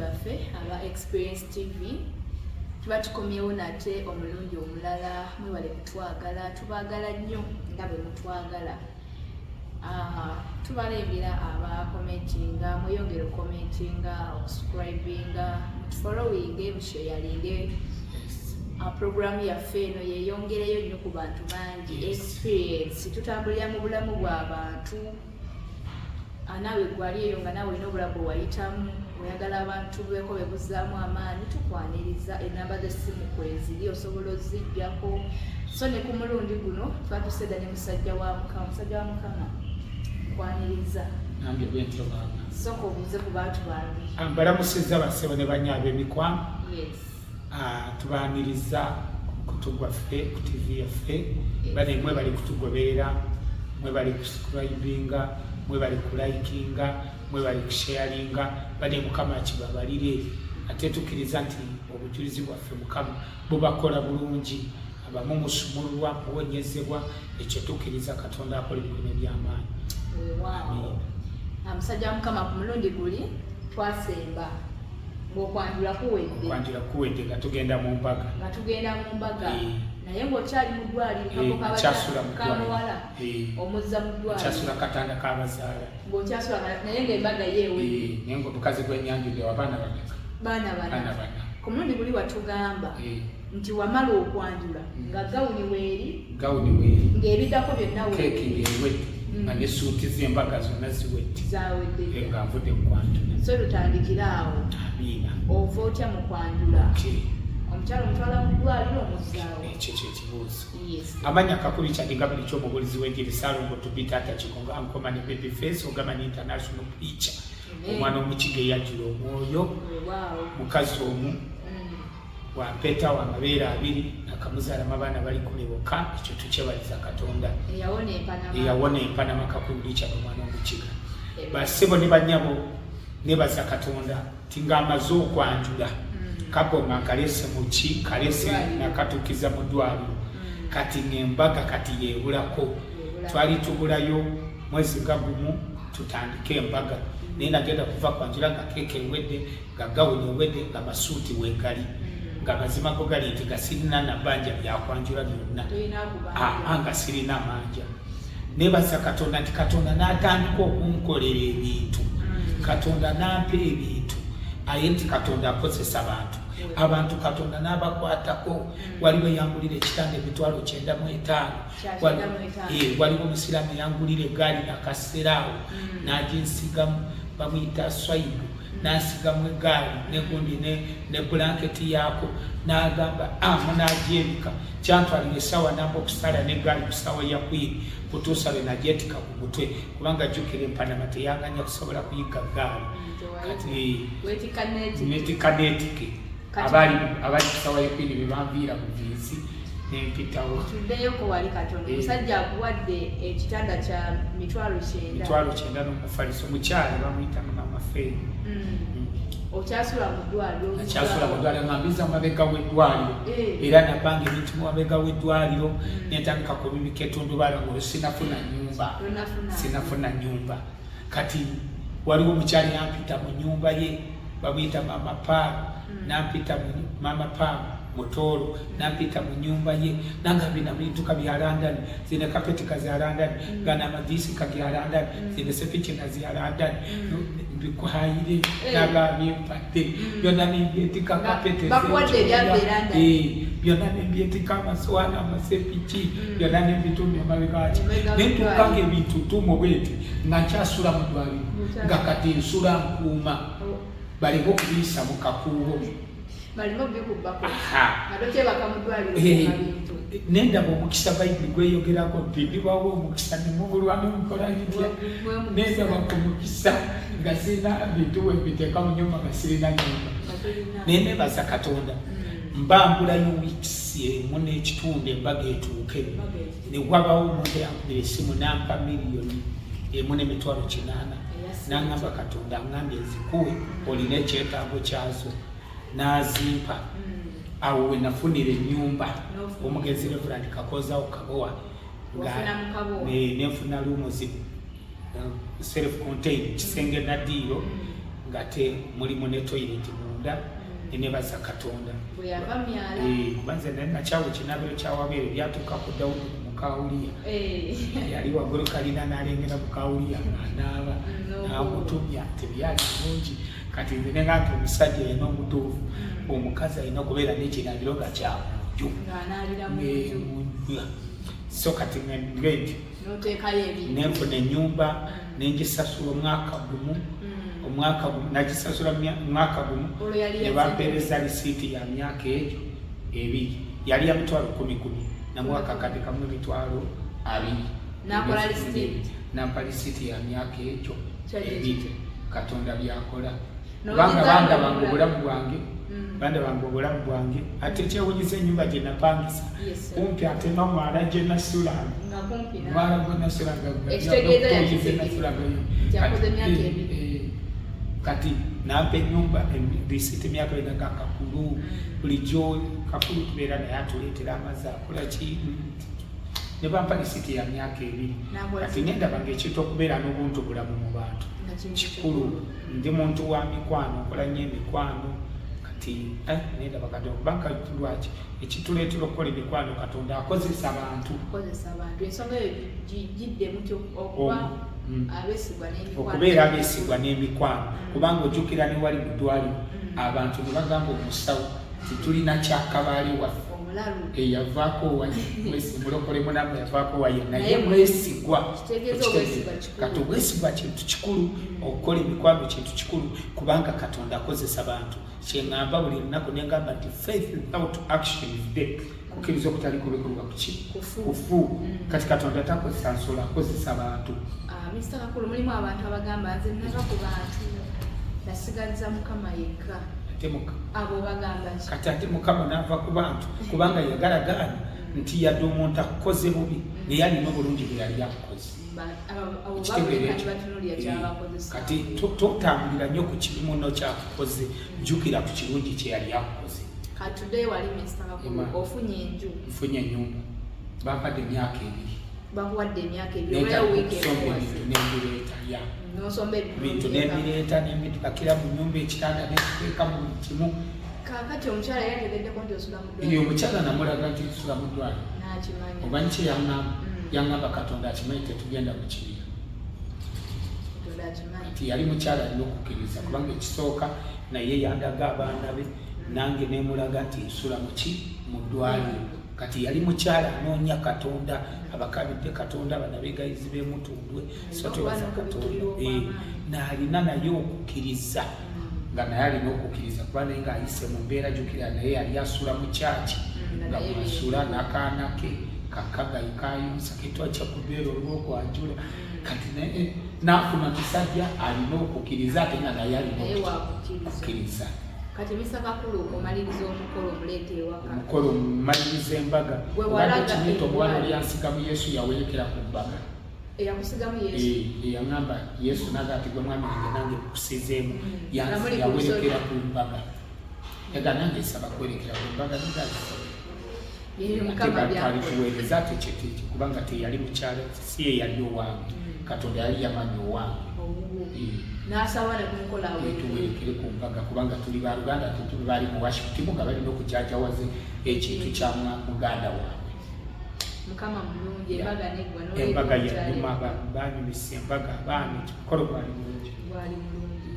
Baffe aba Experience TV, tuba tukomyewo nate omulundi omulala. Mwebale kutwagala, tubaagala nnyo nga bwe mutwagala. Tubalengera abakomentinga, mweyongere okukomentinga, okusubscribinga, mutufollowinge, musharinge programu yaffe eno yeyongereyo nnyo ku bantu bangi. Experience, tutambulira mu bulamu bw'abantu. Naawe gwali eyo nga naawe olina obulamu bwe wayitamu, oyagala abantu beeko bebuzaamu amaanyi, tukwaniriza. Enamba z'essimu kweziri, osobola ozijjako. So ne ku mulundi guno twatusedda ne musajja wa Mukama. Musajja wa Mukama, kwaniriza. Nange bwentyo, maama. Sooka obuuze ku bantu bange. Mbalamusizza bassebo ne bannyabo emikwano. Tubaaniriza ku mukutu gwaffe, ku TV yaffe. Bane, mwebali kutugoberera, mwebali kusubscribinga, mwebali kulikinga, mwebali kusharinga. Bane, Mukama kibabalire. Ate tukkiriza nti obujulizi bwaffe Mukama bubakola bulungi, abamu musumululwa, muwonyezebwa. Ekyo tukkiriza Katonda akola emirimu eby'amaanyi. Weewaawo. Musajja wa Mukama, ku mulundi guli twasemba ng'okwanjula kuwedde. Okwanjula kuwedde, nga tugenda mu mbaga. Nga tugenda mu mbaga. Naye ng'okyali mu ddwaliro. Eh, nkyasula mu ddwaliro. Kamuwala omuzza mu ddwaliro. Nkyasula katanda k'abazaala. Ng'okyasula, naye ng'embaga yeewedde. Eh, naye nga omukazi gwenyanjudde abaana bameka? Baana bana. Baana bana. Ku mulundi guli watugamba nti wamala okwanjula nga gawuni weeri. Gawuni weeri. Ng'ebiddako byonna keeki weeri. Ng'ewedde, nga ne suuti z'embaga zonna ziwedde. Zawedde. Eh, nga nvudde mu kwanjula. So tutandikire awo. Amiina. Ova otya mu kwanjula? Okay. Omukyala omutwala mu ddwaliro, omuzzaawo? Ekyo kyekibuuzo. Yes. Amanya kakulu kyadinga buli kyomubulizi w'enjiri, Ssalongo Tubi Taata Kigongo, ankoma ne baby face, ogamba ne international preacher. Amen. Omwana omukiga eyajjula omwoyo. Mukazi omu wampeta, wamabeere abiri, nakamuzaalamu abaana bali kumi bokka. Ekyo tukyebaliza Katonda. Eyawona empanama. Eyawona empanama, Kakulu Richard, omwana omukiga. Bassebo ne bannyabo, nebaza Katonda ti ng'amaze okwanjula, kako nga nkalese muki, kalese Ddwaliro. nakatuukiza mu ddwaliro. Kati ng'embaga kati yeebulako. Yeebulako. Twali tubulayo mwezi nga gumu tutandike embaga, naye nagenda kuva kwanjula nga keeke ewedde, nga gawuni ewedde, nga masuuti wegali, nga mazima go gali nti nga sirina nabanja byakwanjula byonna. Tolina kubanja. Aa, nga sirina manja. Nebaza Katonda nti Katonda n'atandika okunkolera ebintu. Katonda n'ampa ebintu, aye nti Katonda akozesa bantu. Abantu Katonda n'abakwatako. Waliwo eyangulira ekitanda 95,000. Kya 95. Eh, waliwo omusiraamu eyangulira egaali nakaseeraawo, n'aginsigamu, bamuyita Swaibu, n'asigamu egaali negundi ne bulanketi yaako, n'agamba munagyebika. Kyantwalira essaawa namba okusala n'egaali ku ssaawa ya kwini kutuusa lwe nagyetika ku mutwe, kubanga jjukira empanama teyanganya kusobola kuyiga gaali. Kati Weetikka neeti. Netika netike. Abali ku ssaawa ya kwini bebanviira mu viisi nempitawo. Tuddeyoko wali katono. Omusajja akuwadde ekitanda kya 90,000. 90,000 n'omufaliso. Omukyala bamuyita mama Feeri. Okyasula mu ddwaliro? Nakyasula mu ddwaliro, nga mbiza mabega w'eddwaliro. Era napanga ebintu mu mabega w'eddwaliro, nentandika kubibika etundubaala ng'olwo sinafuna nyumba. Tonafuna. Sinafuna nyumba. Kati waliwo omukyala yampita mu nyumba ye, bamuyita Mama Pam. Nampita mu Mama Pam Mutoolo, nampita mu nyumba ye, nangambye nabintuka bya London, zine kapeti kaza London, gana amadiisi kagya London, zine sepiki nazya London, mbikuhayire. Nagambye mpadde byonna, nembyetika kapeti. Bakuwadde ebyava e London? Eh, byonna nembyetika, amasowaani, amasepiki, byonna nembitumya emabega waki. Emabega Nentuuka w'eddwaliro. nga ebintu tuumo bweti, nga nkyasula mu ddwaliro, nga kati nsula nkuuma baleme okubiyisa mu kakuubo. Baleme obikubbako. Aha. Nga tokyebaka mu ddwaliro kuuma bintu. Nendaba omukisa Bayibuli gweyogerako nti ndibawa omukisa nemubulwa nemukola ntya. Nendaba ku mukisa nga sirina bintu wembiteeka mu nyumba, nga sirina nyumba. Nga tolina. Naye nebaza Katonda, mbambulayo wiikisi emu n'ekitundu embaga etuuke, Embaga etuuke. ne wabawo omuntu eyankubira essimu nampa 1,800,000. Eya ssente. N'aŋŋamba Katonda aŋŋambye nzikuwe, olina ekyetaago kyazo, n'azimpa. Awo we nafunira ennyumba. N'ofuna. Omugenzi Reverend Kakozawo Kabowa. Wafuna mu Kabowa? Nenfuna rooms, self contained, kisenge naddiiro. Ngate mulimu ne toyireti munda. Nenebaza Katonda. Bwe yava myala. Kuba nze nali nakyawa ekinaabiro kyawabeere byatuuka ku Dawudi ku mukawuliya. Yali waggulu kalina n'alengera mukawuliya anaaba n'amutumya tebyali bulungi. Kati nze nenga nti omusajja yena omutuufu, omukazi alina okubeera n'ekinaabiro nga kyamunju. Ng'anaabira mu nju. So kati ngenti N'oteekayo ebintu. Nenfuna ennyumba nengisasula omwaka gumu. Omwaka gumu nagisasula mwaka gumu. Olwo yali ne ya bampeereza risiiti ya myaka egyo 20, yali ya mitwalo kumi kumi, namuwa akakadde kamu 20,000. N'akola Emyezi risiiti. 12. Nampa risiiti ya myaka egyo Kyali 20. ekyo. Katonda byakola. N'ogizanga Kubanga bandabanga omulala. obulamu bwange, bandabanga obulamu bwange, ate kyewunyisa ennyumba gye napangisa Yes, sir. kumpi ate n'omwala gye nasulanga. Nga kumpi na- Omwala gwe nasulanga Ekitegeeza gye yakitegeera. nasulanga yo. Nti akoze Kati, emyaka 2. Kati nampa ennyumba risiiti emyaka ena nga Kakulu. Bulijjo Kakulu tubeera naye atuleetera amazzi, akola ki, ne bampa risiiti ya myaka 2. N'akola Kati ki? nendaba ng'ekintu okubeera n'obuntu bulamu mu bantu Nga kintu kikulu. kikulu. Ndi muntu wa mikwano, nkola nnyo emikwano. Kati nendaba kati okubanga lwaki ekituleetera okukola emikwano, Katonda akozesa bantu. Kukozesa abantu. Ensonga eyo giddemu ti okuba abeesigwa n'emikwano. Okubeera abeesigwa n'emikwano, kubanga ojjukira ne wali mu ddwaliro, abantu ne bagamba omusawo titulina kyakabaali waffe Omulalu. Eyavaako mulokole munamu yavaako waye naye Naye mwesigwa. Kitegeeza obwesigwa kikulu. Kati obwesigwa kintu kikulu, okukola emikwano kintu kikulu, kubanga Katonda akozesa bantu. Kyeŋŋamba buli lunaku nengamba nti faith without action is dead. Kukkiriza okutali kubikolwa kuki? Kufu. Kufu. Kati Katonda takozesa nsolo, akozesa bantu. Mr. Kakulu, mulimu abantu abagamba nze nava ku bantu nasigaliza Mukama yekka. Ate Abo bagamba ki? Kati ate Mukama n'ava ku bantu, kubanga yagalagaana nti yadde omuntu akukoze bubi, naye alina obulungi bwe yali akukoze. Abo Ekitegeera babuleka ekyo. tebatunuulira kyabakozesa. Kati totambulira nnyo ku kibi muno kyakukoze, jjukira ku kirungi kye yali akukoze. Kati tuddeyo wali, Mr. Kakulu, Ema. ofunye enju. Nfunye ennyumba, bampadde emyaka 2. Bakuwadde emyaka 2. Neetaaga Olwayo wiiki okusomba emu ebintu nembireeta ya N'osomba ebintu bintu n'obireeta. nembireeta nembipakira mu nyumba, ekitanda nekiteeka mu buli kimu. Kaakati omukyala yategeddeko nti osula mu Eyo ddwaliro? Omukyala namulaga nti nsula mu ddwaliro. N'akimanya. Omanyi kye yaŋŋamba? Yaŋŋamba Katonda akimanyi, tetugenda mu kibira. Katonda akimanyi. Nti yali mukyala alina okukkiriza, kubanga ekisooka naye yandaga abaana be, nange nemulaga nti nsula muki mu ddwaliro. Kati yali mukyala anoonya Katonda, abakabidde Katonda, bana beegayizi b'emutundwe, so twebaza Katonda. N'alina naye okukkiriza, nga naye alina okukkiriza, kuba naye ng'ayise mu mbeera. Jjukira naye yali asula mu kyaki, Nga nga naye mwasula n'akaana ke kakagayi kayonsa ketwakya kubeera olw'okwanjula. Kati naye n'afuna musajja alina okukkiriza, ate nga naye alina Naye wakukkiriza. okukkiriza. Kati Mr. Kakulu, omaliriza omukolo, omuleeta ewaka. Omukolo mmaliriza embaga. Gwe Obadde walaga kinyita omuwala eddwaliro. oli yansigamu Yesu yawerekera ku mbaga. Eyakusigamu Yesu? Eyaŋŋamba Yesu naga ati gwe mwami wange nange nkusizeemu. Nga muli ku Yawerekera lusozi. ku mbaga, yaga nange nsaba kuwerekera ku mbaga. Ebyo Mukama Ate byakola. tuweereza ate kyekyo, kubanga teyali mukyalo, si ye yali owange. Katonda yali yamanyi owange. Owuwo. N'asaba ne kumukola awerekere. Tuwerekere ku mbaga, kubanga tuli baluganda, tuli bali mu worship team nga balina okujajawaze ekintu kya muganda waabwe. Mukama mulungi, embaga neggwa n'oleeta Embaga omukyala yanyuma, ewaka. Banyumisa embaga, abaana, ekikolo gwali mulungi. Gwali mulungi.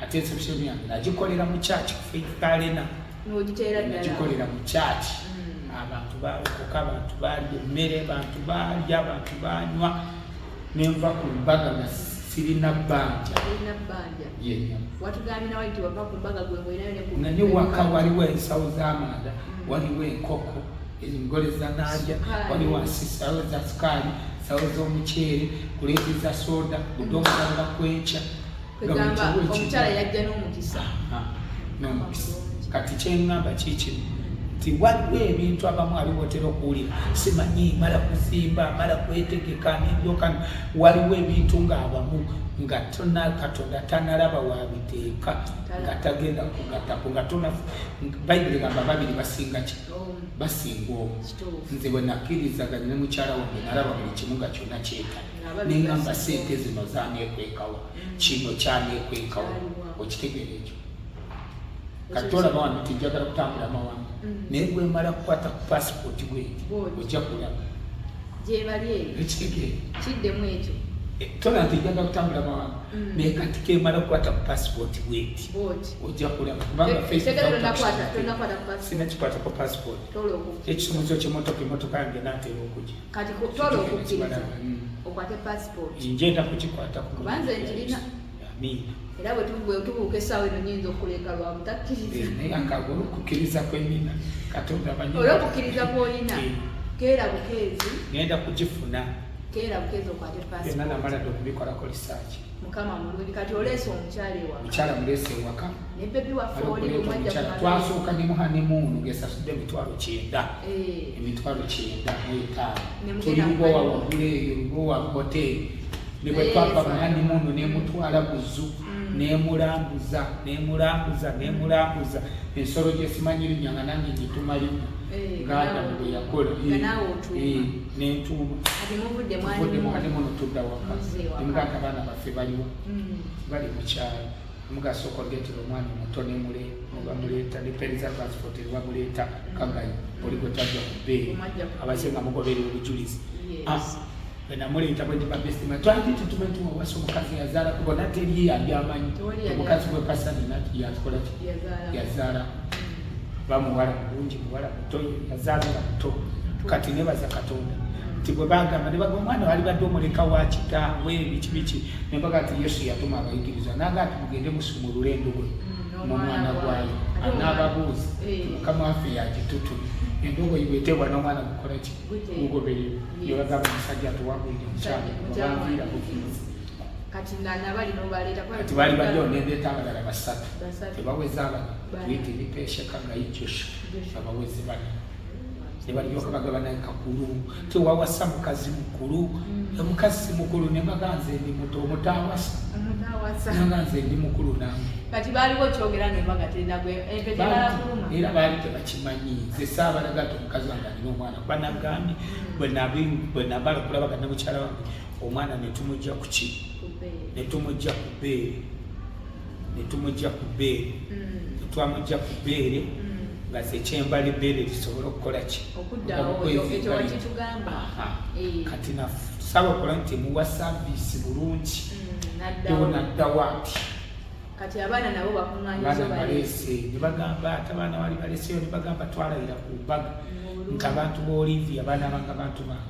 Ate reception yange nagikolera mu church, Faith Arena. N'ogiteera ddala. Nagikolera mu church. Abantu balokoka, abantu balya emmere, abantu balya, abantu banywa, nenva ku mbaga nga sirina bbanja. Olina bbanja. Yenyama. Watugambye nawe nti wava ku mbaga gwe ng'olinayo ne ku Nga ne waka waliwo ensawo z'amanda, waliwo enkoko, engole za nalya, Sukaali. waliwo nsawo za sukaali, nsawo z'omuceere, kuleeti za soda, budomola nga kwenkya. Nga buli Kwegamba kimu omukyala yajja n'omukisa. Ah, n'omukisa. Kati kyeŋŋamba kikino nti waliwo ebintu abamu aliwotera okuwulira, simanyi mala kuzimba, mala kwetegeka nendyoka. Waliwo ebintu ng'abamu nga tona Katonda tanalaba wabiteeka, nga tagenda kugattako, nga tona. Bayibuli egamba babiri basinga ki? Basinga omu. Nze bwe nakkirizaganya ne mukyala wange, nalaba buli kimu nga kyonna kyekana. Nga babiri Neŋŋamba basinga sente zino zaneekwekawa, kino kyaneekwekawa. Kyaliwa. Okitegeera ekyo? Kati olaba wano nti njagala kutambula amawanga, naye bwemala kukwata ku passport bwenti, Bw'oti. ojja kulaba. Gyebali eyo. Ekitegeera? Kiddemu ekyo. Tola nti njagala kutambula amawanga, naye kati kemala kukwata ku passport bwenti, Bwoti. ojja kulaba, kubanga Tegera tonakwata ku passport. Sinakikwata ku passport. Tola okukkiriza. Ekisumuzo ky'emotoka, emotoka yange natera okujja. Kati tola okukkiriza Mm. okwate passport. Njenda kukikwata ku Kubanze nkirina. Amiina. Era bwe tubuuka essaawa eno, nyinza okuleka lwa butakkiriza. Naye nga olw'okukkiriza kwenina, Katonda amanyi. Olw'okukkiriza kw'olina, Eh. keera bukeezi. Ngenda kugifuna. Keera bukeezi okwate Byonna passport. namala dde okubikolako research. Mukama mulungi. Kati oleese omukyala ewaka? Omukyala muleese ewaka. Ne baby waffe Ali oli okuleeta bwemwajja omukyala, kumala- twasooka ne muhanimuunu ngesasudde 900,000. Eh, 905,000. Ne Tuli mugenda Lubowa mu waggulu eyo, Lubowa hoteri, ne bwe Eh, twava fine. mu honeymoon, nemutwala ku zoo, nemulambuza, nemulambuza, nemulambuza ensolo gyesimanyi linnya, nga nange ngituma linnya, Eh, ng'Adamu bwe yakola. nga naawe otuuma. Eh, nentuuma. Kati muvudde Tuvudde mu mwalimu. honeymoon, tudda waka. Muzze waka. Nemugamba, abaana baffe baliwo? Bali mu kyalo. Mugasooka oleetera omwana omuto, nebamuleeta ne Pereza Transport, nebamuleeta Kagayi oli gwe twajja ku bbeeri. Mwajja ku Abaze nga mugoberera obujulizi. Yes. Ah, bwe namuleeta bwe ndibabesima, twali tetumanyi nti wawasa omukazi yazaala, kubona teri yali amanyi. Tewali yali Omukazi amanyi. gwe Pasani yakola ki? Yazaala. Yazaala bamuwala mulungi, muwala muto, yazaala nga muto. Kati nebaza Katonda nti bwe bagamba ne bagamba omwana wali badde omuleka wa kitaawe, biki biki, ne baga nti Yesu yatuma abayigirizwa naga nti mugende musumulule endogoyi n'omwana gwayo. Ate Anaababuuza, Eh. Mukama waffe yagitutu endogoyi bweteebwa n'omwana gukola ki? Guteebwa. Gugoberera. Yes. Nebagamba omusajja tuwangulire omukyala Mukyala babanviira wange. buviizi. Kati nga nabali n'obaleeta? Kati baali bajjawo, nendeeta abalala basatu. Basatu. Tebaweza abana. Bana. Tuyite Nipeshe, Kagayi, Joshua. Joshua. Abawezi bana ne balyoka bagabana kakulu, tewawasa mukazi mukulu, omukazi si mukulu. Ne mbaga nze ndi muto, omutawasa. Omutawasa. Nanga nze ndi mukulu nange. Kati baaliwo kyogera nembaga terinagwe empeta Baali- kuluma. Era baali tebakimanyi. Nze saabalaga nti omukazi wange alina omwana, kuba nagambye bwe nabala okulabaga ne mukyala wange omwana, netumujja ku ki, netumujja ku bbeere, netumujja ku bbeere, netwamujja ku bbeere, nga ze kyembala ebbeere lisobole okukola ki? Okuddawo. Okwezinga. Ekyo wakitugamba. Aha. Eh. Kati nasaba okola nti muwa service bulungi. Naddawo. Ewo naddawo ati. Kati abaana nabo bakuŋŋanyiza? Abaana Baleese? baleese. Ne bagamba ate abaana bali baleseyo, ne bagamba twalayira ku mbaga Bulungi. nti abantu b'Olivia banaabanga bantu bange,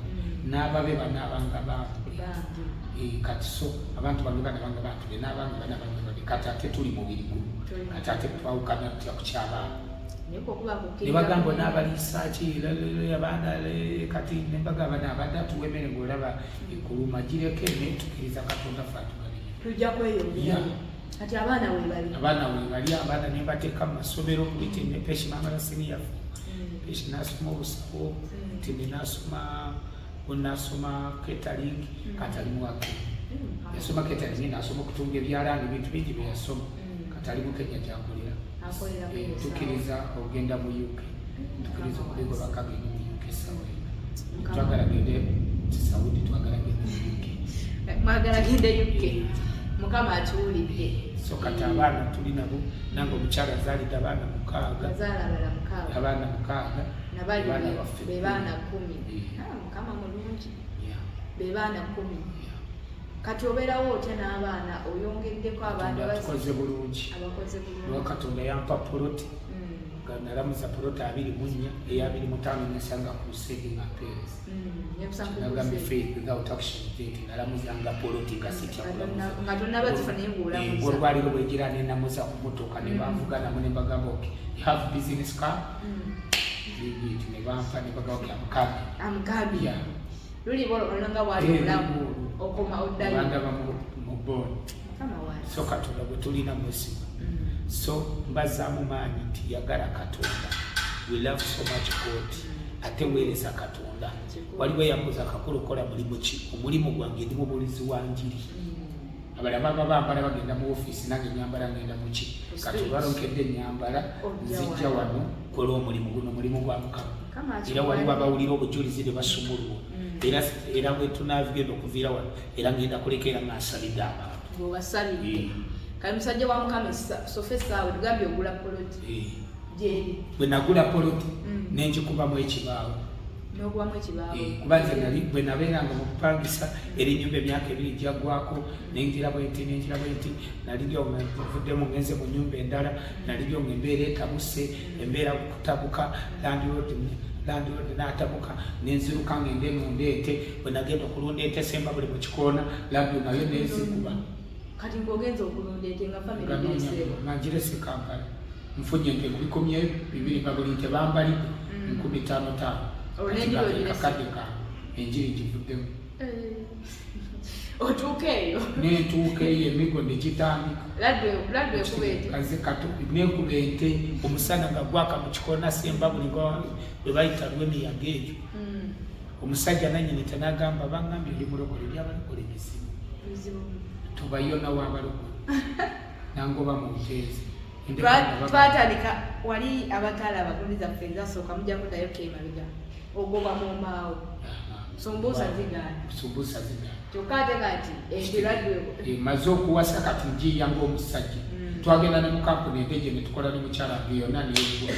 n'ababe banaabanga bange. Bange. Eh, kati so abantu bange banabanga bantu be, n'abange banabanga babe. Kati ate tuli mubiri gumu. Kati ate twawukana tutya ku kyabaana? Naye kwokuba Ne kukkiriza. bagamba onaabaliisa ki abaana? Kati ne bagamba naabadde atuwa emmere ng'olaba ekuluma, gireke, naye tukkiriza Katonda ffe atugabirira. Tujja kweyongerayo. Kati abaana webali? Abaana webali. Abaana ne mbateeka mu masomero Witi ne Peshi mamala senior. Peshi n'asoma obusawo, Tini n'asoma, onasoma catering. Kati ali muwake, yasoma catering, n'asoma okutunga ebyalaani, ebintu bingi bye yasoma. Kati ali mu Kenya gyakolera. Akolera Eh, ku tukkiriza okugenda mu UK, tukkiriza okubigo bakagenda mu UK sawa eno. Mukama. Twagala gende Saudi, twagala gende mu UK. Mwagala gende UK. Mukama akiwulidde. So kati abaana tuli nabo, nange omukyala azaalidde abaana 6. Bazaala abala 6. Abaana 6. Nabali Abaana baffe. be baana 10. Eh. Ah, Mukama mulungi. Yeah, Be baana 10. yeah. Kati obeerawo otya n'abaana? Oyongeddeko abaana? Katonda atukoze bulungi. Abakoze Lwa bulungi. Katonda yampa poloti, nga nalamuza poloti 24, eya 25 nesanga ku lusege nga mpeereza. Nekusanga Nagambye ku faith without action is dead. Nalamuzanga poloti nga sitya kulamuza. Nga tonnaba zifuna, naye ng'olamuza. Eh, olwaliro bwegira nenamuza ku motoka ne banvuga nabo, ne bagamba, "Okay, you have business car?" Nti ne bampa, ne bagamba, "Okay, I'm coming." Amugambi Yeah. luli olwo nga bwali Eh, omulamu olwo. okoma oddayo. Bandaba mu booni. Mukama wange. So Katonda gwe tulina mwesiga. So mbazaamu maanyi nti yagala Katonda, we love so much God, ate weereza Katonda. Kikulu. Waliwo eyambuza, "Kakulu, okola mulimu ki?" Omulimu gwange ndi mubulizi wa njiri. Abalala baba bambala bagenda mu ofiisi, nange nyambala ngenda muki? Ku Kati street. olwalonkedde nyambala, Ojja nzijja wano. wano kola omulimu guno, omulimu gwa Mukama. Mukama Era akikubalire. waliwo abawulira obujulizi ne basumululwa. Era bwe tunaagenda okuviira wano, era ngenda kuleka era nga nsabidde abantu. Ng'obasabidde. Eh. Kali musajja wa Mukama, sofa essaawa tugambye ogula poloti. Gyeri. Bwe nagula poloti, nenjikubamu ekibaawo. N'okubamu ekibaawo. Kuba nze nali bwe nabeeranga mu kupangisa eri nyumba emyaka 2 gyaggwako, nengira bwe nti, nengira bwe nti, naliryo nga nvuddemu ngenze mu nyumba endala, naliryo nga embeera etabuse, embeera kutabuka, landlord n'atabuka, nenziruka ngende nunda ente. Bwe nagenda okulunda ente semba buli mu kikoona, laddu nayo nenzikuba. Kati ng'ogenza okulunda ente nga family gireseewo? Nga ngirese Kampala, nfunye ente ku 2,200, nga buli nte bambalidde 5,500. Olwo n'enjiri ogirese? Kakadde kange, enjiri givuddemu. Otuuka eyo? Nentuuka eyo, emigo negitandika. Laddu ekuba ete? Kaze kato nekuba ente, omusana nga gwaka mu kikoona semba buli nga bwe bayita lw'emiyaga egyo. Omusajja nanyini tenagamba, baŋŋambye oli mulokole, ebyabalokole bizibu. Bizibu. Tubayona w'abalokole, nangoba mu nteezi. Twatandika wali abataala abagundi zaffe ezasooka, mujja kuddayo kemabega, ogoba mu mbaawo, sumbuusa zigaana. Sumbuusa zigaana. Kyokka ate kati ente laddu. Maze okuwasa, kati njiya ng'omusajja. Twagenda ne mu kampuni endeje ne tukola ne mukyala wange yonna neegwa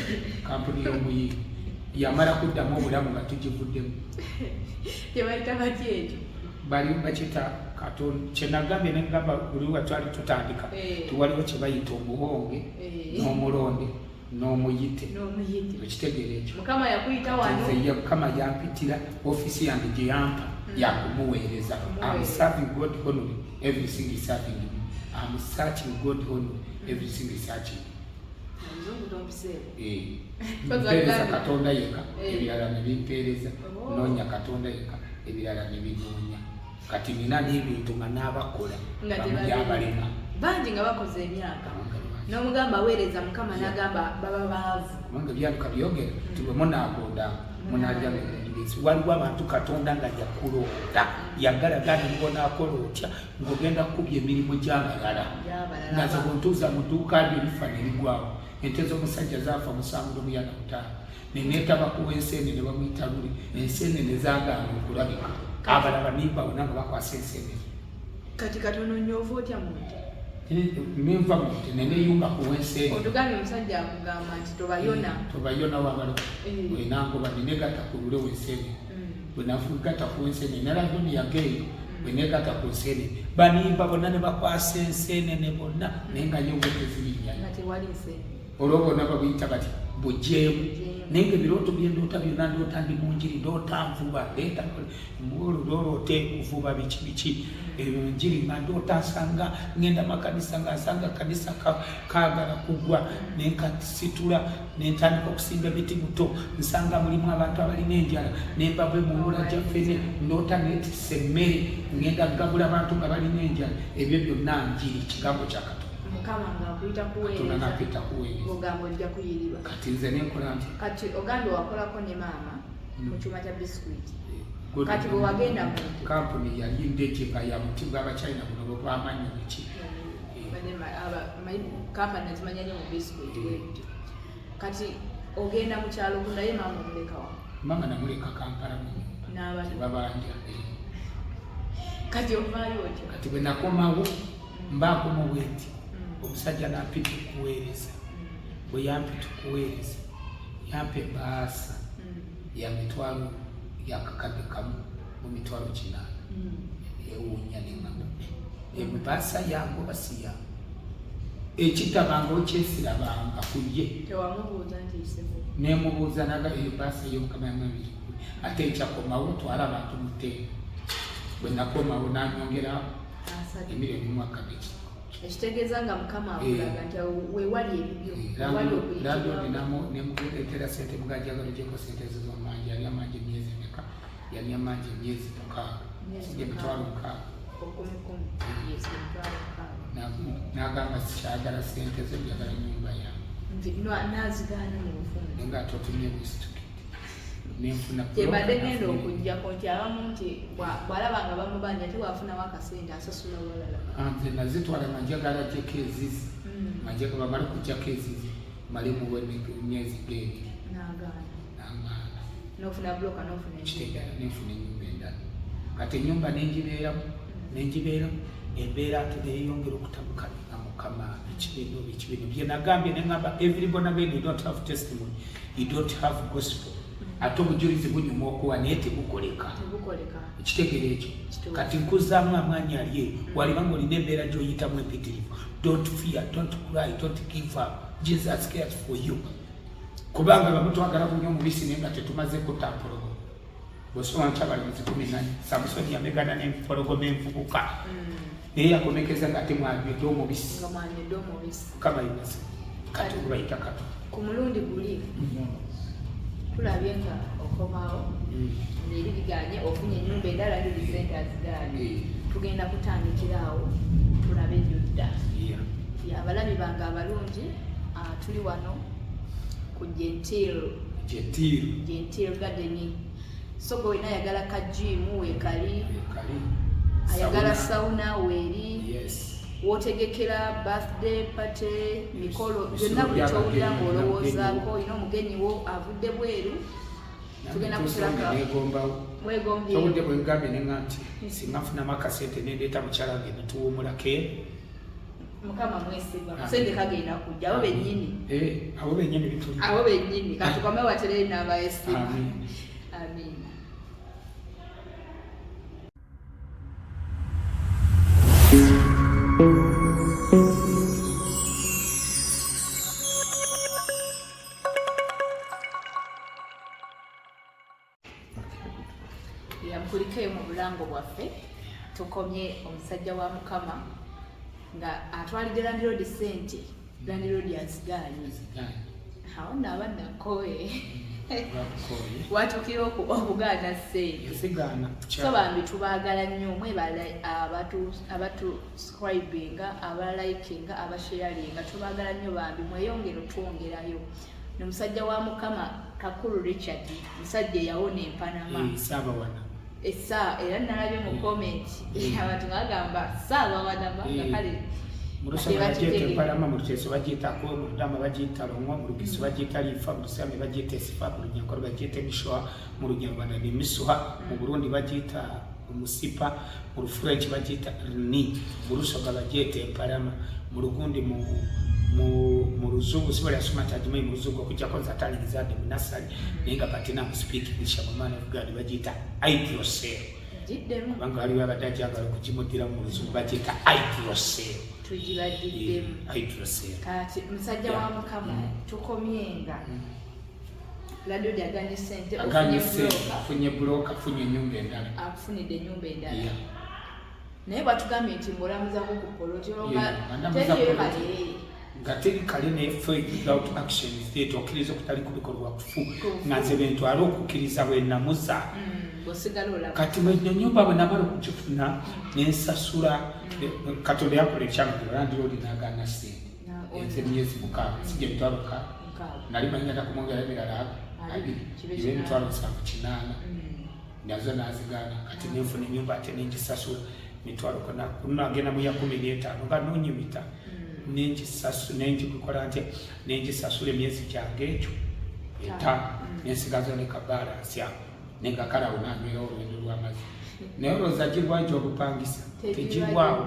kampuni y'omuyiiri, yamala kuddamu obulamu nga tugivuddemu. Tebayita batya ekyo? Bali bakita katonda kyenagambye negamba buli wa twali tutandika. Tiwaliwo kye bayita omuwonge n'omulonde n'omuyite. N'omuyite. Okitegeera ekyo? Mukama yakuyita wano. Nze ye Mukama yampitira, ofiisi yange gye yampa yakumuweereza. I'm serving God only, everything is serving me. I'm searching God only, everything is searching. Omuzungu tompiseeko. Mpeereza Katonda yekka, ebirala ne bimpeereza. Oh. Noonya Katonda yekka, ebirala ne binoonya. Kati nina n'ebintu nga n'abakola Nga bamulyabalema. Bangi nga bakoze emyaka, n'omugamba aweereza Mukama, n'agamba baba baavu. Kubanga ebyaluka byogera nti bwe munaagonda munaalya ebirungi. Waliwo abantu Katonda nga yakulonda, yagalaga nibonaakola otya ng'ogenda kukubya emirimu gy'abalala. Gy'abalala. Nga nze bwentuuza mu dduuka lyo lifa ne ligwawo. Ente z'omusajja zaafa 705, neneetaba kuwa ensenene, bamuyita luli, ensenene zaagaana okulabika, abalala nimbawona nga bakwasa ensenene. Kati katono nnyo, ova otya mu nte? Nenva mu nte neneyunga kuwa ensenene. Otugambye omusajja akugamba nti tobayona. Tobayona wabalo. Wenangoba nenegatta ku lule wensenene. Bwe nafugatta ku nsenene naladunia geeyo, bwe negatta ku nsenene banimba bonna ne bakwasa ensenene bonna, naye nga ye bwe tezirinya. Nga tewali nsenene. Olwo bonna babuyita bati bujeemu. Bujeemu. Naye nga ebirooto byendoota byonna, ndoota ndi mu njiri, ndoota nvuba, ndeeta olwote kuvuba biki biki, ebyo njiri. Nga ndoota nsanga ngenda makanisa, nga nsanga kanisa kaagala kugwa, nenkasitula nentandika okusimba emiti muto, nsanga mulimu abantu abalina enjala, nembava emuwula gyaffe, ndoota netisa emmere, ngenda kugabula abantu nga balina enjala. Ebyo byonna njiri, kigambo kya Katonda. Mukama ng'akuyita Katonda kuweereza. Nampita kuweereza. Ogamba ojja kuyiriba. Kati nze nenkola nti Kati ogambye wakolako ne maama mu kyuma kya bisikuiti. Good. Kati bwe wagenda mu nte? Kampuni yali ndeke nga ya muti gw'abachina buno bwe bwamanyi biki. Kampani nazimanya nnyo mu bisikuiti bwebityo. Kati ogenda mu kyalo naye maama omulekawa? Maama namuleka Kampala mu nyumba. N'abato. Tebabanja. Kati ovaayo otyo? Kati bwe nakomawo, mbaakoma bwe nti, omusajja nampita okuweereza. Bwe yampita okuweereza, yampa ebbaasa ya mitwalo 1,800,000. Ewuunya neŋŋamba, ebaasa yange oba si yange? Ekitabangawo kyesirabanga ku ye. Tewamubuuza nti isebo? Nemubuuza, naga eyo baasa ey'omukama yamabiri, ate ekyakomawo twala abantu muteeka. Bwe nakomawo nanyongera 3. 1,200,000. Ekitegeeza nga Mukama akulaga nti awo weewali ebibyo, wewali Landlord okuyitibwa. Nemuleetera sente, mugajagala gyeko sente ezo zomanja. Yali amanja emyezi emeka? Yali amanja emyezi 6. Myezi Sijja 60,000. Okumukumi, yes, 60,000. N'agamba sikyagala sente zo, njagala nyumba yange. Nazigaana mu bufunze. Naye nga ate otumye bwesitukidde nenfuna. Kyebadde ngenda okugjako nti abamu nti bw'alaba nga bamubanja, ate bw'afunawo akasente asasula walala. Nze nazitwala nga njagala gyeko ezizi, nga njagala bamale kujjako ezizi, male muwe emyezi ng'ebiri. N'agaana. N'agaana. N'ofuna broker, n'ofuna enju. Kitegeera, nenfuna ennyumba endala. Kati ennyumba nengibeeramu, nengibeeramu, embeera ate neyeyongera okutabuka nga mukaddiwa. Mukama, biki bino, biki bino bye nagambye. Ne ŋŋamba, every born again, you don't have testimony, you don't have gospel. Ate obujulizi bunyuma okuwa, naye tebukoleka. Tebukoleka. Ekitegeero ekyo? Kituufu. Kati nkuzaamu amaanyi ali eyo waliba nga olina embeera gy'oyitamu empitirivu, don't fear, don't cry, don't give up. Jesus cares for you, kubanga bamutwagala kunywa omubisi naye nga tetumaze kutta mpologoma. Bwosoma nkyabalenzi 14, Samusoni yamegana n'empologoma envubuka, naye yakomekeza nga temwanywedde omubisi. Nga mwanywedde omubisi. Mukama yebase. Kati ogubayita kato. Ku mulundi guli tulabye nga okomawo ng'eri biganye, ofunye ennyumba endala, liri sente azigaanye. Tugenda kutandikira awo tulabe gyodda. Abalabi bange abalungi, tuli wano ku Gentil. Gentil. Gentil Garden. So gwe wena ayagala ka gym, weekali. Kali. Ayagala sauna, weeri. Wotegekera birthday party, mikolo byonna, buli kyowulira ng'olowoozaako, olina omugenyi wo avudde bweru, tugenda kusulaka. Negombawo. Wegombye. Obudde bwe ngambye nenga nti singa nfunamu akasente nendeeta mukyala wange netuwumulako. Mukama mwesigwa, sente kagenda kujja, abo bennyini. Eh, abo bennyini bituli. Abo bennyini. Katukome waterere n'abayesiga. Amin. Amiina. Yamukulikeyo mu bulango bwaffe. Tukomye omusajja wa Mukama nga atwalidde landlord sente, landlord azigaanye. Awo nno aba nakooye. Bakukoye. Watuukira okugaana sente. Yasigaana. So bambi tubaagala nnyo, mwebale abatuscribinga, abalikinga, abasharinga, tubaagala nnyo bambi, mweyongere otwongerayo. Nomusajja wa Mukama Kakulu Richard, musajja eyawona empanama. Saabawana. Essa era nalabye mu comment abantu nga bagamba saabawanama nga kale Mu Lusoma bagiyita empalama, mu Luteeso bagiyita ako, mu Ludama bagiyita longo, mu Lugisu bagiyita lifa, mu Lusami bagiyita esifa, mu Runyankore bagiyita emishoha, mu Runyarwanda ni misuha, mu Burundi bagiyita omusipa, mu Rufrench bagiyita rni, mu Lusoga bagiyita empalama, mu Lugundi mu Luzungu siba lyasoma tagimanyi mu Luzungu, okujjako nze atalingizaadde mu nasali, naye nga patina mu speak English, mu man of God bagiyita hydrocele. Giddemu. Kubanga waliwo abadde ajagala okugimuddira mu Luzungu, bagiyita hydrocele. Tugibagiddemu. Hydrocele. Kati musajja wa Mukama, tukomyenga landlord aganye sente. Aganye. Ofunye Sente. broker. Afunye broker, afunye ennyumba endala. Akufunidde ennyumba endala. Naye bwatugambye nti ng'olamuzako ku poloti olwo Yeah, andamuza teriyo poloti. kale. Nga teri kale, naye faith without action is dead. Okkiriza okutali kubikolwa kufu. Kufu. Nga nze bentwala okukkiriza bwe namuza. Bw'osigala olaba. Kati bwe ennyumba bwe namala okugifuna nensasula, Katonda yakola ekyamagero, landlord n'agaana sente. Enze emyezi 6, sijja emitwalo 6. 6. Nali manyi ngenda kumwongera emirala 20. 20. Kibe ibe 8. emitwalo 7 8 nazo nazigaana. Kati nenfuna ennyumba ate nengisasula mitwalo kona kunagenda mu ya 15 nga nonyumita nengikola ntya, nengisasula emyezi gyange ekyo 5, nensigaza ne kabalansi ako, nenga kalawo nanywera olwendo lw'amazzi. Naye olowooza girwayo gy'obupangisa? Tegirwawo.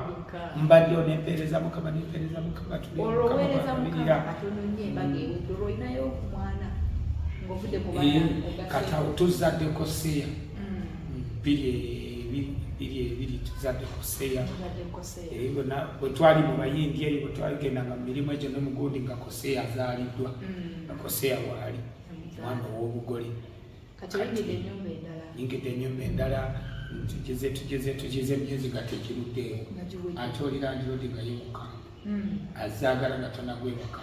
Mbaddewo nempeereza Mukama, nempeereza Mukama, tuli Olwo Mukama oweereza bw'alabirira. Mukama katono nnyo, embaga ewedde, olwo olinayo omwana ng'ovudde ku Eh, baana. Kati awo tuzaddeko seya 2020, tuzaddeko seya. Eh, bonna bwe twali mu Bayindi eyo, bwe twagendanga mu mirimu egyo nemugundi, nga Koseya azaaliddwa, nga Koseya waali mwana ow'obugole. Kati oyingidde ennyumba endala. Yingidde ennyumba endala, tugeze tugeze tugeze emyezi nga tegiruddeewo. Nga giwedde. Ate oli landlord nga yemukamu azaagala nga tonagwebaka.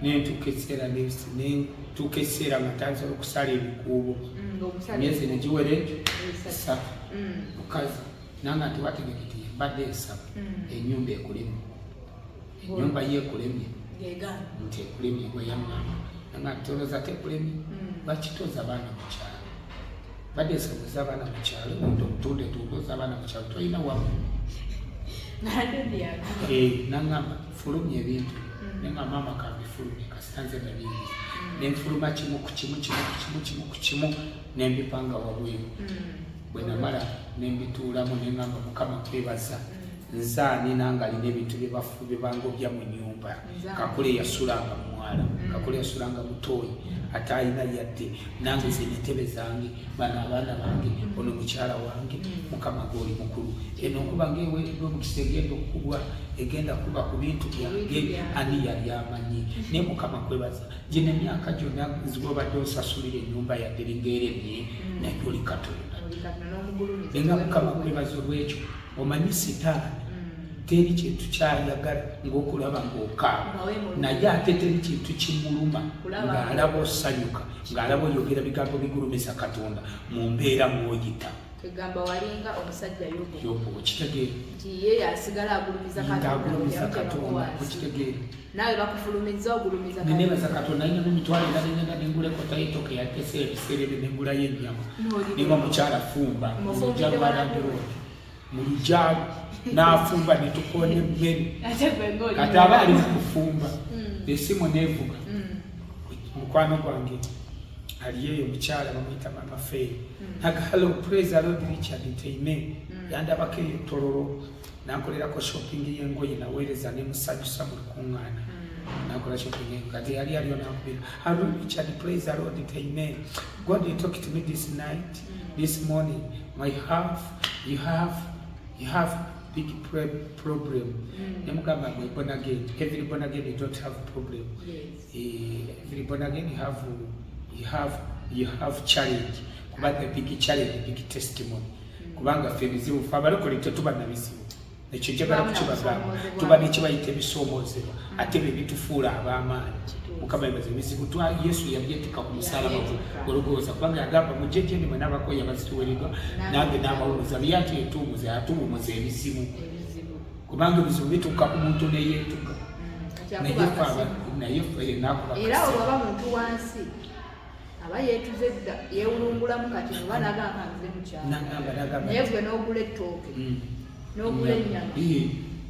Nentuuka ekiseera nentuuka ekiseera nga ntandise okusala ebikuubo. Ng'omusala. Emyezi negiwera egyo 3. 3. Mukazi nanga nti wategeketi mbadde nsaba ennyumba ekulemye, ennyumba ye ekulemye. Ng'egaana. Nti ekulemye, gwe yaŋŋamba nanga nti olowooza tekulemye? Lwaki toza abaana mu kyalo? Badde nsaba oza abaana mu kyalo, omuntu omutunde tunde, oza abaana mu kyalo, tolina wamu. Landlord yagamba. Eh, naŋŋamba fulumya ebintu, nenga maama kambifulumye, kasita nze nabiyingiza. Nenfuluma kimu ku kimu, kimu ku kimu, kimu ku kimu, nembipanga wabweru. Bwe namala nembituulamu, neŋŋamba, Mukama kwebaza. Nze ani nga alina ebintu byebangobya mu nyumba? Kakule yasulanga mwala, kakule yasulanga mutoyi, ate alina yadde. Nange zino entebe zange, bano abaana bange, ono mukyala wange. Mukama goli mukulu. Eno nkuba ngaeweereddwa omukisa, egenda okukubwa, egenda kuba ku bintu byange. Ani yali amanyi? Naye Mukama kwebaza, gino emyaka gyonna zigobadde osasulira ennyumba yadde eringa eremye, naye oli Katonda. Nga Mukama kwebaza olwekyo. Omanyi Sitaani teri kintu kyayagala ngaokulaba ngaokaaba, naye ate teri kintu kimuluma ng'alaba osanyuka, ng'alaba oyogera bigambo bigulumiza Katonda mu mbeera mw'oyita. Egamba walinga omusajja Yobu. Yobu, okitegeera? Nti ye yasigala agulumiza Katonda. Agulumiza Katonda, okitegeera? Naawe bakufulumiza, ogulumiza. Nenebaza Katonda, nina emitwalo era nengenda nenguleko tayitoka eyatese ebiseera ebyo, nengulayo ennyama, ninga omukyala fumba mu lujja lwa landlord, mu lujja n'afumba, netukoona emmere. Kati aba ali mu kufumba, esimu nevuga. Mukwano gwange aliyeeyo, omukyala bamuyita Mama Fey. Naga, "Hello, praise the Lord, Richard." Nti amen. Yandabako eyo Tororo, nankolerako shopping y'engoye, naweereza nemusanyusa mu lukuŋŋaana, nakola shopping y'engoye. Kati yali aliyo, nankubira, "Hello Richard, praise the Lord." Nti amen. "God, you talk to me this night, this morning. My have you have you have big problem." Nemugamba, "I'm born again. Every born again, you don't have problem." Every born again, you have challenge, kuba the big challenge, big testimony, kubanga ffe ebizibu, ffe abalokole tetuba na bizibu. Ekyo njagala kukibagamba, tuba nekibayita ebisoomoozebwa, ate bye bitufuula ab'amaanyi. Mukama yebaza, ebizibu Yesu yabyetika ku musalaba gologooza, kubanga yagamba, "Mujje gyendi mwe n'abakoyi abazituwereddwa, nange n'abawumuza." Byati etuwumuza, yatuwumuza ebizibu, kubanga ebizibu bituuka ku muntu neyeetuga. Naye ffe nakuba. Era olwaba muntu wansi aba yeetuze dda, yeewulungulamu, kati oba nagamba nze mukyalo. Nagamba. Naye gwe n'ogula ettooke, n'ogula ennyama.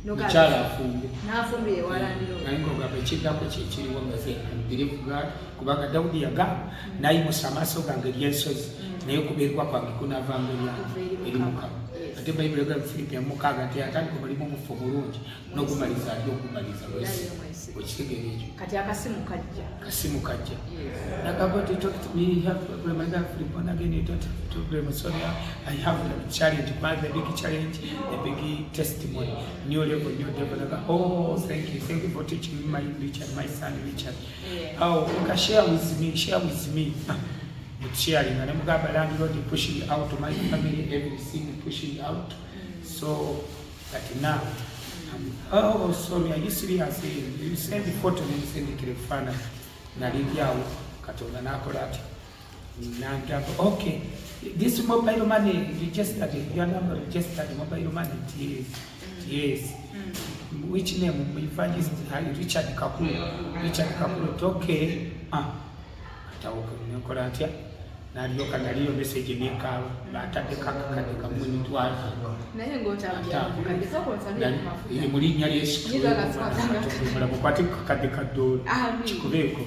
Mukyala afumbe. N'afumbira ewalandiro. Naye ngaogamba ekiddako kyekiriwo, nga ze believe God, kubanga Dawudi yagamba, "Nayimusa amaaso gange eri ensozi, naye okubeerwa kwange kunavanga eri Mukama." Ate Bayibuli egamba Filipi 6 nti atandika omulimu mufu bulungi n'ogumaliza ali ogumaliza wesi. Okitegeera ekyo? Kati akasimu kajja. Kasimu kajja. Nagamba, "You talk to me, you have problem." I have born again, you don't have problem. So now I have a challenge, but the big challenge, the big testimony, new level, new level. I go, "Oh, thank you, thank you for teaching me, my Richard, my son Richard." "Oh, okay, share with me, share with me." But sharing, and I'm landlord pushing out my family, everything pushing out. So, but now, "Oh, sorry, are you serious? You send the photo," and send it to the father. Nalindyawo, Katonda n'akola ati, nagamba, "Okay, this mobile money registered, your number registered mobile money?" Yes. "Which name?" "Evangelist Richard Kakulu, Richard Kakulu." "Okay." Ah, atawo nenkola ntya? Nalyoka naliyo message nekaaba, bataddeko akakadde kamu emitwalo. Naye ng'otambya Mu linnya lyesu kwate kakadde kadoola kikubeeko.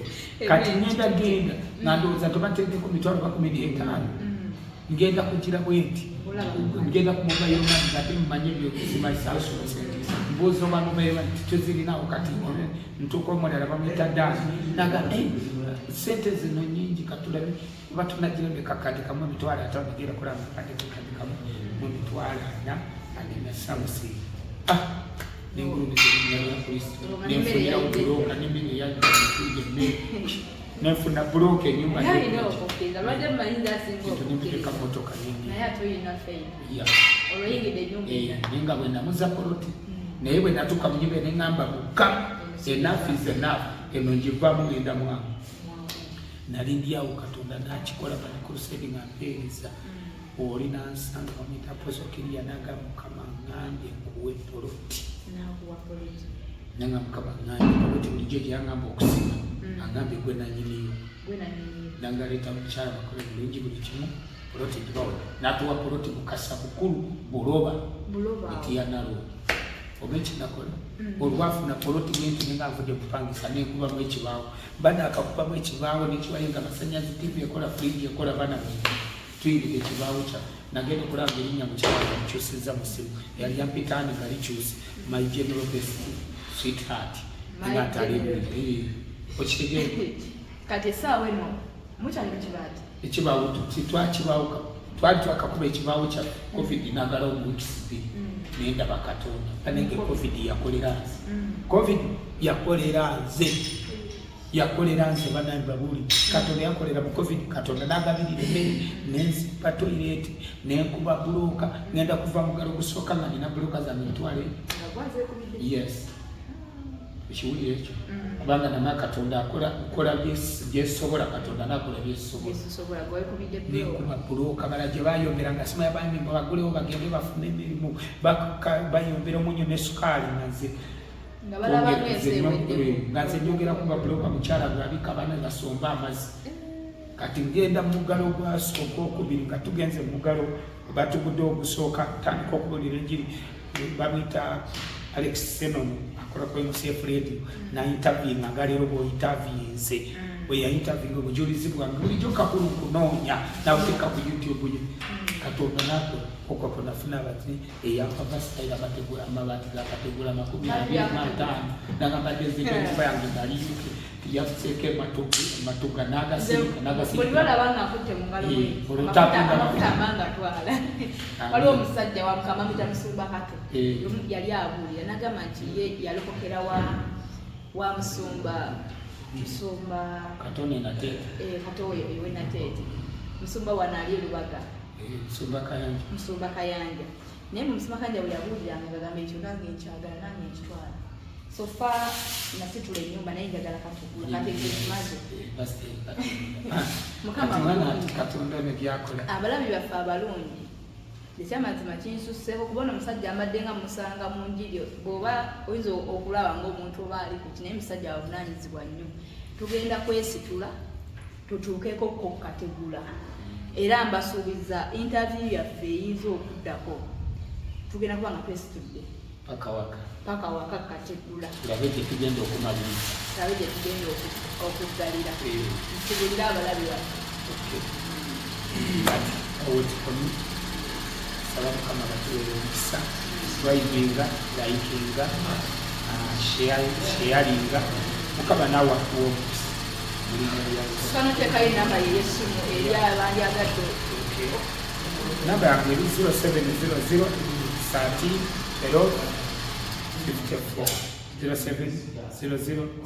Kati ngenda genda nga ndowooza nti oba nteddeko mitwalo 15, ngenda kugira bwe nti ngenda ku mobile money, nga temumanye ebyokuzimasaasose, mbuuza oba mobile money tezirinawo. Kati ntuuka, omulala bamuyita Daani, naga, "Sente zino nyingi, katulabe oba tunagira kakadde kamu 50,000." Genda kulaba kakadde, kakadde kamu mu 40,000 anena something. Ah, nengulumiza erinnya lya Kristo, nenfunirawo bulooka nemmere eyajja emmere, nenfuna bulooka enyumba nembiteka motoka. Naye nga bwe namuza poloti, naye bwe natuuka mu nyumba neŋŋamba, "Mukama, enough is enough, eno ngivaamu, ngenda mwangu." Nali ndyawo, Katonda nakikola. Bali crusade nga mpeereza, oli nansanga bamuyita Posokiriya, naga, "Mukama ŋŋambye nkuwe poloti." Nanga, "Mukama ŋŋambye poloti, bulijjo gyeyaŋŋamba okusima, agambye gwe nanyiniyo." Nangaleeta mukyala, bakole bulungi buli kimu, poloti gibawe. Natuwa poloti Bukasa bukulu Buloba etiyanalo oba ekinakola. Olwafuna poloti ngenti nenga nvudde kupangisa, nenkubamu ekibaawo, bana akakubamu ekibaawo nekiwaye nga masanyazi, TV ekola, fridge ekola, bana. Tuyingidde ekibaawo kyaffe, nagenda okulaba erinnya mukyala nkyusizza mu ssimu, yali yampitaani nga likyuse, my general best sweetheart. My Nga ntali general. Okitegeere? Kati essaawa eno mukyali mu kibaati? Ekibaawo twakibaawuka, twali twakakuba ekibaawo kyaffe, COVID nagalawo mu weeks 2. Naye ndaba Katonda banenge, COVID yakolera nze. COVID yakolera nze, yakolera nze. Banange babuuli, Katonda yakolera mu COVID. Katonda nagabirira emmere, nenzimba toilet, nenkuba bulooka. Ngenda kuva mugalo gusooka nga nina bulooka zange ntwale. Nga gwazeekubidde? Yes, ekiwulire ekyo, kubanga nama Katonda akola, nkola byesobola, Katonda nakola byesobola. Byesobola, gwekubidde. Nenkuba bulooka. Bala gye bayombera nga simanya bambi bagulewo bagende bafune emirimu, bayombera omunyo ne sukaali, nga nze Nga balaba ng'ensi eweddeko. Nga nze nyongera kuba bulooka. Mukyala gwabika, baana basomba amazzi. Kati ngenda mu muggalo ogwokubiri, nga tugenze mu muggalo, batugudde ogusooka, tandika okubulira enjiri. Bamwita Alex Senon, akola ku MCF Radio, nainterviewinga nga leero bwointerviewinze. Bwe yainterviewinga, obujulizi bwange bulijjo kakulu nkunoonya, nabuteeka ku YouTube ye. Katonda nakola okwo, nafuna abati eyampa vasitayiro, amategula, amabaati gakategula 25, nagambadde enyumba yange ngali UK, yaseeko ematuga nagasirika. Buli Nagasirika. lwalaba nga nkutte mu ngalo Eh, bwe, olutapu amafuta amanga atwala. Waliwo omusajja wa Mukama amuyita Musumba Kato. Yali abuulira nagamba nti ye yalokokera wa musumba Katone Nateete. Eh, Kato oyo ewe Nateete, musumba wano ali e Lubaga. Musumba Kayanja. Musumba Kayanja. Naye mu Musumba Kayanja bwe yabuuliranga ngagamba, ekyo nange nkyagala, nange nkitwala. So far nasitula ennyumba, naye njagala katugula kati ekyo kimaze. Mukama Kati mwana mulungi. ati Katonda ne byakola. Abalabi baffe abalungi, ekyamazima kinsusseeko kubona omusajja ambadde nga musanga mu njiri. Bw'oba oyinza okulaba ng'omuntu oba ali kuki, naye musajja wavunaanyizibwa nnyo. Tugenda kwesitula tutuukeko ko kategula, era mbasuubiza interview yaffe eyinza okuddako tugenda kuba nga twesitudde Paka waka. Paka waka kategula. Tulabe gye tugenda okumaliriza. Tulabe gye tugenda okuggalira. Nsibulire abalabi baffe. Okay. Kati awo tukomye. Saba Mukama batuweere omukisa. Subscribinga, likinga, sharinga. Mukama naawe akuwa omukisa mu linnya lya Yesu. Kanoteekayo enamba ye yessimu eri abandyagadde. Okay. Namba yange eri 0700 13 12 54, 0700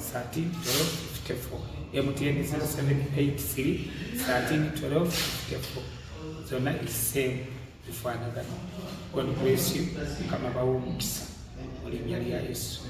13 12 54, MTN 0783 13 12 54, zonna same, zifaanagana. God bless you. Mukama bawa omukisa mu linnya lya Yesu.